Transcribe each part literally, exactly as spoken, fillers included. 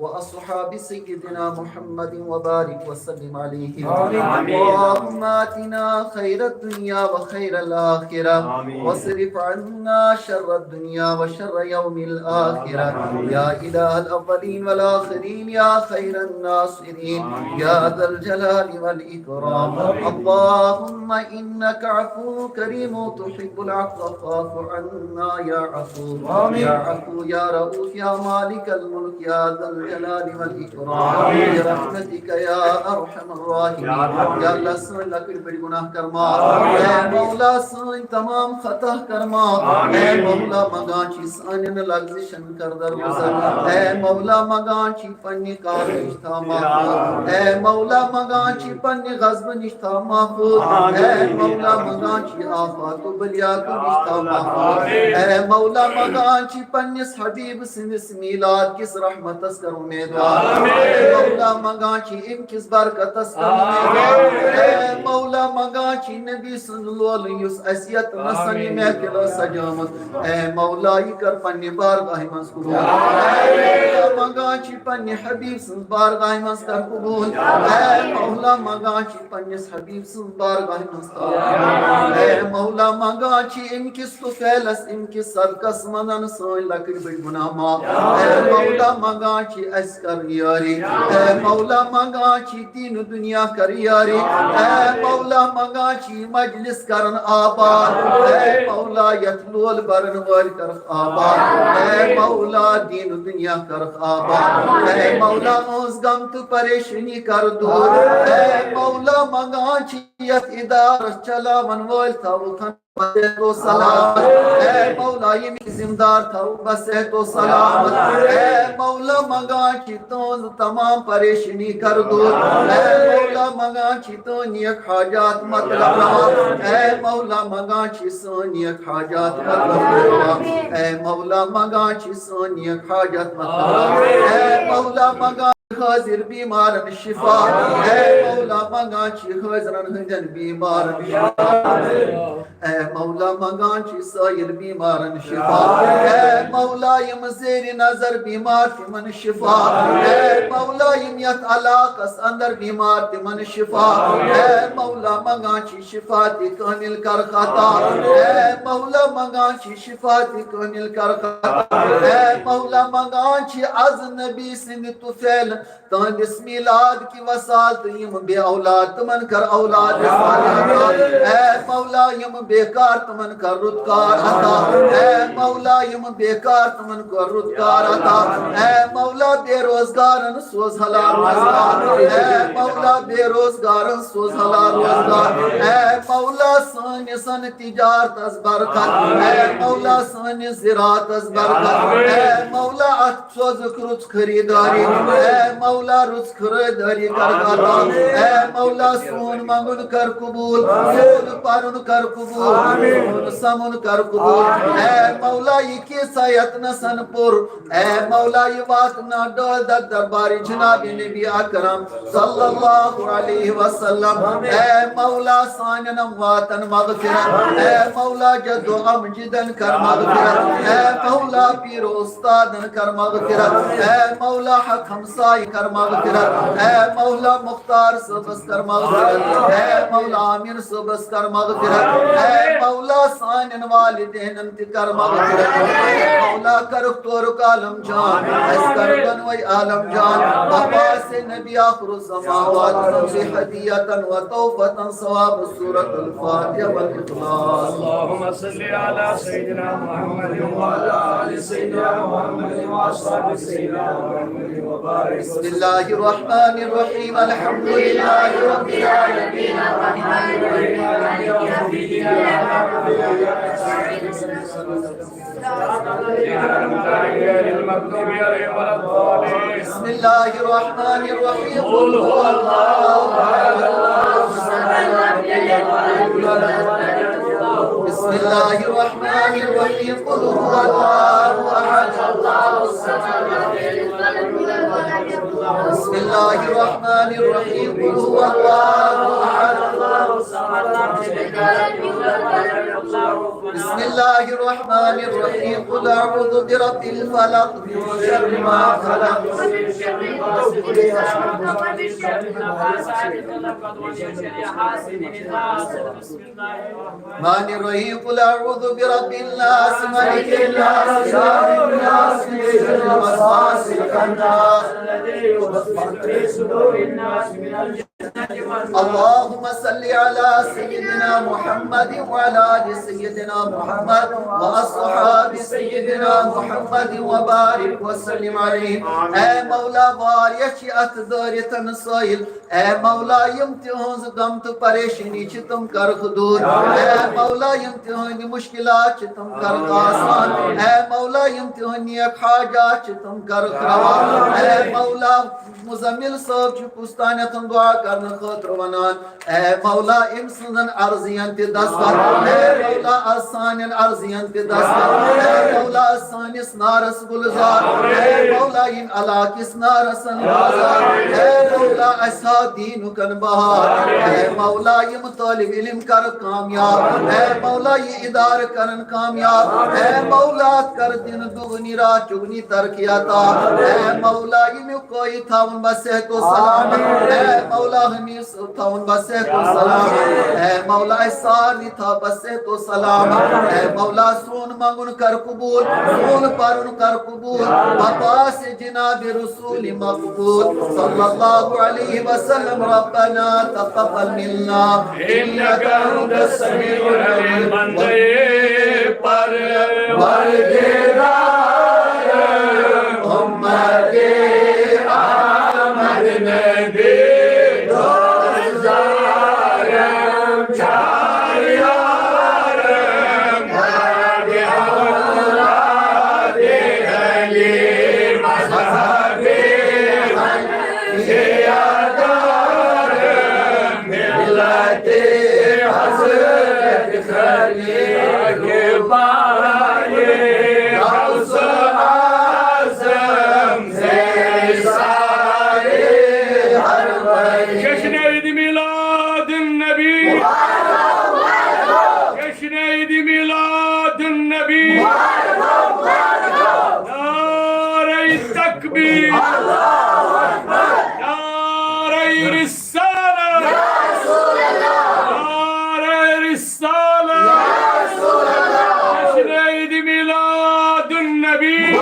وأصحاب سيدنا محمد وبارك وسلم عليهم. آمين. اللهم آتنا خير الدنيا وخير الآخرة. آمين. واصرف عنا شر الدنيا وشر يوم الآخرة. آمين. يا إله الأولين والآخرين، يا خير الناصرين، آمين. يا ذا الجلال والإكرام. آمين. اللهم إنك عفو كريم تحب العفو فاعف عنا يا عفو. آمين. يا عفو يا رؤوف يا مالك الملك يا ذا الجلال والإكرام. آمين. برحمتك يا أرحم الراحمين. يا رب. یا اللہ، سٲنۍ لۄکٕٹۍ بٔڑۍ گۄناہ کر معاف۔ آمین۔ اے مولا، سٲنۍ تمام خطا کر معاف۔ آمین۔ اے مولا، منگان چھی سانٮ۪ن لغزشن کر درگزر۔ آمین۔ اے مولا، منگان چھی پننہِ قہرٕ نِش تھاو محفوظ۔ اے مولا، منگان چھی پننہِ غضبہٕ نِش تھاو محفوظ۔ آمین۔ اے مولا، منگان چھی آفات و بلیاتو نِش تھاو محفوظ۔ آمین۔ اے مولا، منگان چھی پننِس حبیب سٕنٛدِس میلاد کِس رحمتس کر امیدوار۔ آمین۔ اے مولا، منگان چھی امہِ کِس برکتس کر امیدوار۔ آمین۔ اے مولا، منگان چھی نبی سٕنٛز لولہٕ یُس اَسہِ یتھ نسن یہِ محفل ٲس سجٲمٕژ۔ اے مولا، یہِ کر پننہِ بارگاہہِ منٛز قبول۔ اے مولا، منگان چھی پننہِ حبیب سٕنٛز بارگاہہِ منٛز کر قبول۔ اے مولا، منگان چھی پننِس حبیب سٕنٛز بارگاہہِ منٛز تھاو۔ اے مولا، منگان چھی امہِ کِس طفیلس، امہِ کِس صدقس منٛز سٲنۍ لۄکٕٹۍ بٔڑۍ گۄناہ معاف۔ اے مولا، منگان چھی اَسہِ کر یٲری۔ اے مولا، منگان چھی دین و دنیا کر یاری۔ اے مولا، منگان چھی مجلس کرن آباد۔ اے مولا، یتھ لول برن وٲلۍ کرکھ آباد۔ اے مولا، دین و دنیا کرکھ آباد۔ اے مولا، اُہٕنٛز غم تہٕ پریشٲنی کر دور۔ اے مولا، منگان چھی یتھ ادارس چلاون وٲلۍ تھاوُکھ بصحت و سلامت۔ اے مولا، ییٚمِکۍ ذمہٕ دار تھاوُکھ بصحت و سلامت۔ اے مولا، منگان چھی تُہٕنٛز تمام پریشٲنی کر دور۔ اے مولا، منگان چھی تُہٕنٛدۍ نیک حاجات مطلب روا۔ اے مولا، منگان چھی سٲنۍ نیک حاجات مطلب روا۔ اے مولا، منگان چھی سٲنۍ نیک حاجات مطلب روا۔ اے مولا، منگان حاضر بیمارن شفا۔ اے مولا، منگان چھی حاضرن ہٕنٛدٮ۪ن بیمارن شفا۔ اے مولا، منگان چھی سٲیِل بیمارن شفا۔ اے مولا، یِم زیر نظر بیمار تِمن شفا۔ اے مولا، یِم یتھ علاقس اندر بیمار تِمن شفا۔ اے مولا، منگان چھی شفا تہِ کامل کر عطا۔ اے مولا، منگان چھی شفا تہِ کامل کر عطا۔ اے مولا، منگان چھی از نبی سٕنٛدِ طفیل تہنٛدِس میلاد کہِ وسال تہٕ یِم بے اولاد تِمن کر اولاد صالح عطا۔ اے مولا، یِم بیکار تِمن کر رُت کار عطا۔ اے مولا، یِم بیکار تِمن کر رُت کار عطا۔ اے مولا، بے روزگارن سوز حلال روزگار۔ اے مولا، بے روزگارن سوز حلال روزگار۔ اے مولا، سٲنِس تجارتس برکت۔ اے مولا، سٲنِس زراعتس برکت۔ اے مولا، اتھ سوزُکھ رٕژ خریدٲری۔ اے مولا، رٕژ خریدٲری کر عطا۔ اے مولا، سون منگُن کر قبول، سون پرُن کر قبول، سون سمُن کر قبول۔ اے مولا، یہِ کیسا یتنسن پوٚر۔ اے مولا، یہِ واتناو ڈٲلۍ دتھ دربارِ جناب نبی اکرم صلی اللہ علیہ وسلم۔ اے مولا، سانٮ۪ن امواتن مغفرت۔ اے مولا، جد و امجدن کر مغفرت۔ اے مولا، پیر و استادن کر مغفرت۔ اے مولا، حق ہمسائے کر مغفرت۔ اے مولا، مختار صٲبس کر مغفرت۔ اے مولا، عامر صٲبس کر مغفرت۔ اے مولا، سانٮ۪ن والدینن تہِ کر مغفرت۔ اے مولا، کرُکھ تورُک عالم جان، اسہِ کر دۄنوے عالم جان۔ عباس نبی آخر الزمان واتن بهدية وتحفة ثواب سورة الفاتحة والإخلاص۔ اللهم صل على سيدنا محمد وعلى آل سيدنا محمد وأصحاب سيدنا محمد وبارك وسلم۔ بسم الله الرحمن الرحيم. الحمد لله رب العالمين. الرحمن الرحيم. مالك يوم الدين. إياك نعبد وإياك نستعين. بسم الله الرحمن الرحيم. قل هو الله أحد. بسم الله الرحمن الرحيم. قل هو الله أحد. بسم الله الرحمن الرحيم. قل هو الله أحد. بسم الله الرحمن الرحيم. قل أعوذ برب الفلق، من شر ما خلق، ومن شر غاسق إذا وقب، ومن شر النفاثات في العقد، ومن شر حاسد إذا حسد. بسم الله الرحمن الرحيم. قل أعوذ برب الناس، ملك الناس، إله الناس، من شر الوسواس الخناس. الذي يوسوس في صدور الناس من الجنة والناس. اللهم صل على سيدنا محمد وعلى آل سيدنا محمد وأصحاب سيدنا محمد وبارك وسلم عليه. اے مولا، واریاہ چھِ اَتھ دٲرِتھ سٲیِل۔ اے مولا، یِم تِہٕنٛز غم تہٕ پریشٲنی چھِ، تِم کَرُکھ دوٗر۔ اے مولا، یِم تِہٕنٛدِ مُشکِلات چھِ، تِم کَرُکھ آسان۔ اے مولا، یِم تِہٕنٛدۍ نیک حاجات چھِ، تِم کَرُکھ روا۔ اے مولا، مُزَمِّل صٲب چھُ کُستانٮ۪تھ دُعا کَرنہٕ خٲطرٕ وَنان۔ اے مولا، أمۍ سٕنٛزن عرضین تہِ دستخط۔ اے مولا، از سانٮ۪ن عرضین تہِ دستخط۔ اے مولا، از سٲنِس نارس گُلزار۔ اے مولا، ییٚمہِ علاقہٕ کِس نارس گُلزار۔ اے مولا، اَسہِ ہاو دیٖنُک بہار۔ اے مولا، یِم طٲلب علم کَرُکھ کامیاب۔ اے مولا، یہِ اِدارٕ کَرَن کامیاب۔ اے مولا، اَتھ کَر دِنہٕ دُگنی راتھ چُگنی ترقی عطا۔ اے مولا، ییٚمیُک قٲیِد تھاوُن بس صحت و سلامت۔ اے مولا، حمیٖد صٲب تھاوُن بس صحت و سلامت۔ اے مولا، اَسہِ سارنٕے تھاو بس صحت و سلامت۔ اے مولا، سون منٛگُن کر قبوٗل، سون پرُن کر قبوٗل۔ بپاس جناب رسول مقبول۔ صلی اللہ علیہ وسلم۔ ربنا تقبل منا إنك أنت السميع العليم۔ بندے پروردگار، امت احمد نبی دوستدارم، چاریارم، باب اولاد علی مذهب حنفیه دارم، ملت حضرت خلیل غوث اعظم، زیر سایه حرمین۔ جشن عید میلاد النبی۔ جشن عید میلاد النبی۔ نعرہ تکبیر۔ نعرہ رسالت۔ نعرہ رسالت۔ جشن عید میلاد النبی۔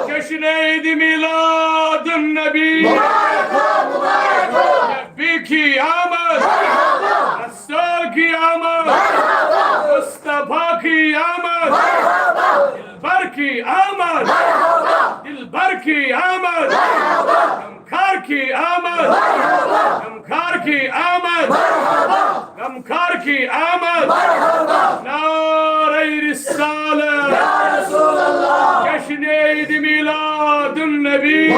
جشن عید میلاد النبی۔ نبی کی آمد، رسول کی آمد، مصطفیٰ کی آمد، دلبر کی آمد، دلبر کی آمد، غمخوار کی آمد، غمخوار کی آمد، غمخوار کی آمد۔ نعرہ رسالت۔ جشن عید میلاد النبی۔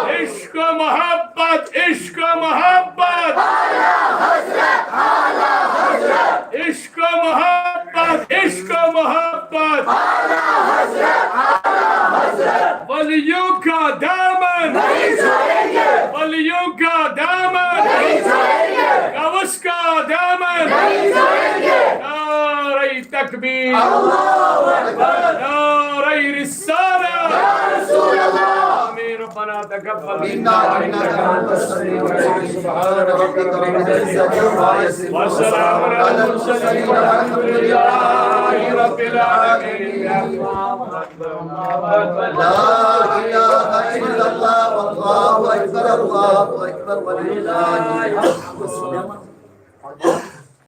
عشق و محبت، عشق و محبت۔ عشق و محبت، عشق و محبت۔ ولیوں کا دامن، ولیوں کا دامن، غوث کا دامن۔ نعرہ تکبیر۔ نعرہ رسالت۔ آمین۔ ربنا تقبل منا إنك أنت السميع العليم۔ سبحان ربك رب العزة عما يصفون، وسلام على المرسلين والحمد لله رب العالمين۔ لا إله إلا الله، والله أكبر، الله أكبر، ولله الحمد۔